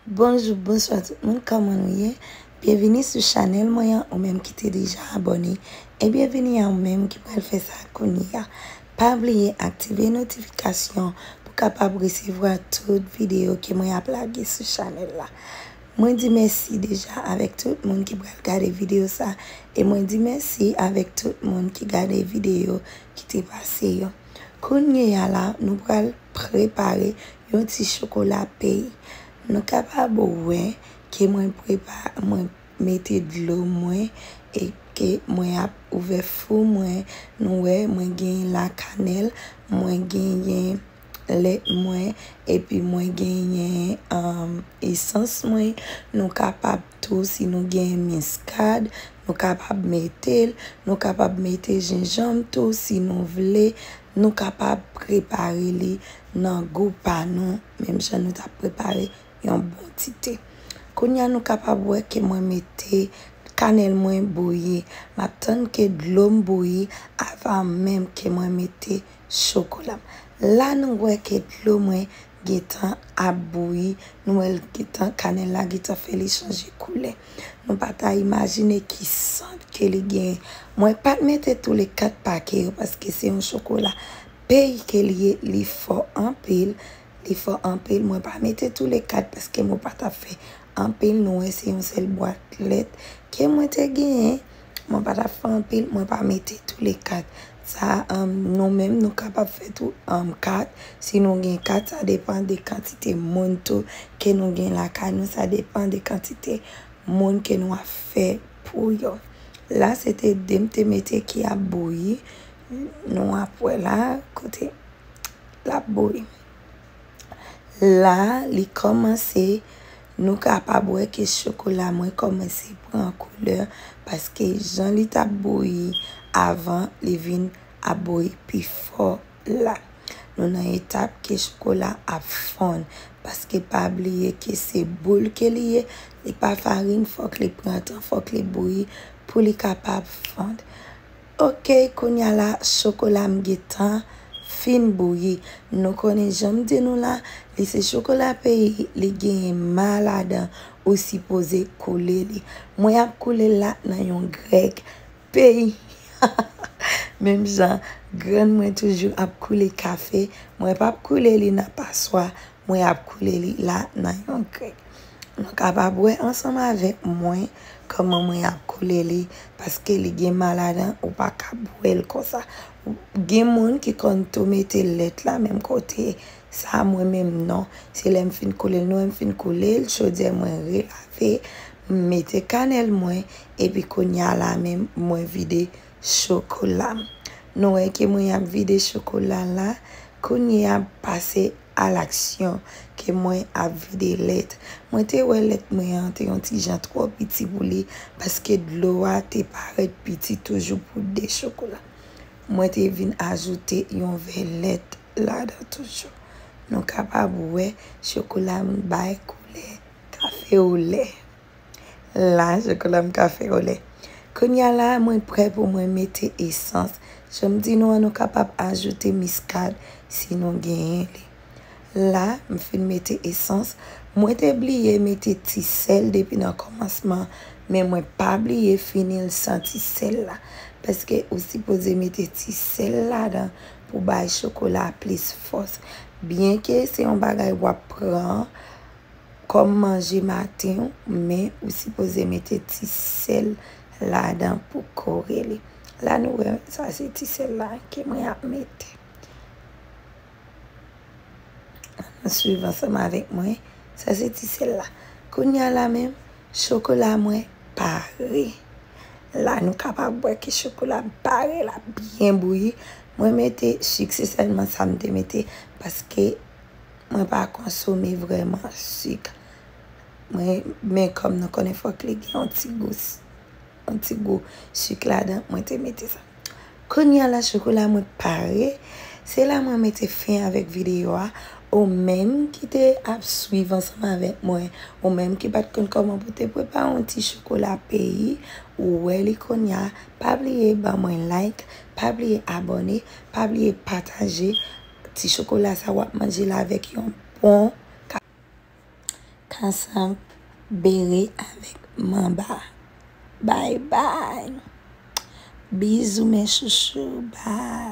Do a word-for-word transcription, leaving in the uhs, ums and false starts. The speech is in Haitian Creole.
Bonjou, bonswa tout moun, kòman nou ye? Byenvini sou chanèl mwen an, ou menm ki te deja abòne, e byenvini a ou menm ki pral fè sa kounye a. Pa bliye aktive notifikasyon pou kapab resevwa tout videyo ke mwen ap lage sou chanèl la. Mwen di mèsi deja avèk tout moun ki pral gade videyo sa, e mwen di mèsi avèk tout moun ki gade videyo ki te pase yo. Kounye a la, nou pral prepare yon ti chokola peyi. Nou kapab wè ke mwen prepa-, mwen mete dlo mwen e ke mwen ap ouvè fou mwen. Nou wè, mwen gen lakanèl, mwen genyen lèt mwen, epi mwen genyen, um, esans mwen. Nou kapab tou, si nou gen miskad, nou kapab mete l. Nou kapab mete jenjanm tou, si nou vle. Nou kapab prepare li nan gou pa nou, menm jan nou t ap prepare yon bon ti te. Kounye a, nou kapab wè ke mwen mete kanèl mwen bouyi. M ap tann ke dlo m bouyi avan menm ke mwen mete chokola m. La, nou wè ke dlo mwen gentan ap bouyi. Nou wè l gentan, kanèl la gentan fè li chanje koulè. Nou pa ta imajine ki sant ke li genyen. Mwen pa t mete tou le kat pake yo paske se yon chokola peyi ke li ye, li fò anpil. Li fò anpil. Mwen pa mete tou le kat paske mwen pa t ap fè anpil. Nou wè, se yon sèl bwat lèt ke mwen te genyen. Mwen pa t ap fè anpil, mwen pa mete tou le kat. Sa, um, nou menm, nou kapab fè tou, um, kat. Si nou gen kat, sa depann de kantite moun tou ke nou gen lakay nou. Sa depann de kantite moun ke nou ap fè pou yo. La, se te de m te mete ki ap bouyi. Nou ap wè la, kote l ap bouyi. La, li kòmanse, nou kapab wè ke chokola mwen kòmanse pran koulè, paske jan li t ap bouyi avan, li vin ap bouyi pi fò la. Nou nan etap ke chokola ap fonn, paske pa bliye ke se boul ke li ye, li pa farin, fòk li pran tan, fòk li bouyi pou li kapab fonn. Ok, kounye a la, chokola m gentan fin bouyi. Nou konnen jan m di nou la, li se chokola peyi, li genyen ma ladan, ou sipoze koule li. Mwen ap koule l la nan yon grèg peyi. Menm jan grann mwen toujou ap koule kafe, mwen p ap koule li nan paswa, mwen ap koule li la nan yon grèg. Nou kapab wè ansanm avèk mwen kòman mwen ap koule li, paske li gen ma ladan, ou pa ka bwè l konsa. Gen moun ki konn tou mete lèt la menm kote, sa mwen menm non. Se lè m fin koule l, nou wè m fin koule l, chodyè mwen relave, m mete kanèl mwen, epi kounye a la menm, mwen vide chokola m. Nou wè ke mwen ap vide chokola la, kounye a pase a laksyon ke mwen ap vide lèt. Mwen te wè lèt mwen an te yon ti jan twò piti pou li, paske dlo a te parèt piti toujou pou de chokola. Mwen te vin ajoute yon vè lèt ladan toujou. Nou kapab wè chokola m bay koulè kafe olè. La, chokola m kafe olè. Kounye a la, mwen prè pou mwen mete esans. Jan m di nou an, nou kapab ajoute miskad si nou genyen li. La, m fin mete esans. Mwen te bliye mete ti sèl depi nan kòmansman, men mwen pa bliye fini l san ti sèl la. Paske ou sipoze mete ti sèl ladan pou bay chokola plis fòs. Byenke se yon bagay w ap pran kòm manje maten w, men ou sipoze mete ti sèl ladan pou kore li. La nou wè, sa se ti sèl la ke mwen ap mete. Ann swiv ansanm avèk mwen. Sa se ti sèl la. Kounye a la menm, chokola mwen pare. La nou kapab wè ke chokola m pare, l ap byen bouyi. Mwen mete sik, se sèlman sa m te mete, paske mwen pa konsome vrèman sik. Mwen, men kòm nou konnen fòk li gen yon ti gou s-, yon ti gou sik ladan, mwen te mete sa. Kounye a la, chokola mwen pare. Se la mwen mete fen avèk videyo a. Ou menm ki te ap swiv ansanm avèk mwen, ou menm ki pa t konn kòman pou te prepare yon ti chokola peyi, ou wè li kounye a. Pa bliye ban mwen like, pa bliye abòne, pa bliye pataje. Ti chokola sa w ap manje l avèk yon bon ka-, ansanm bere avèk manba. Bye bye. Bizou mes chouchous. Bye.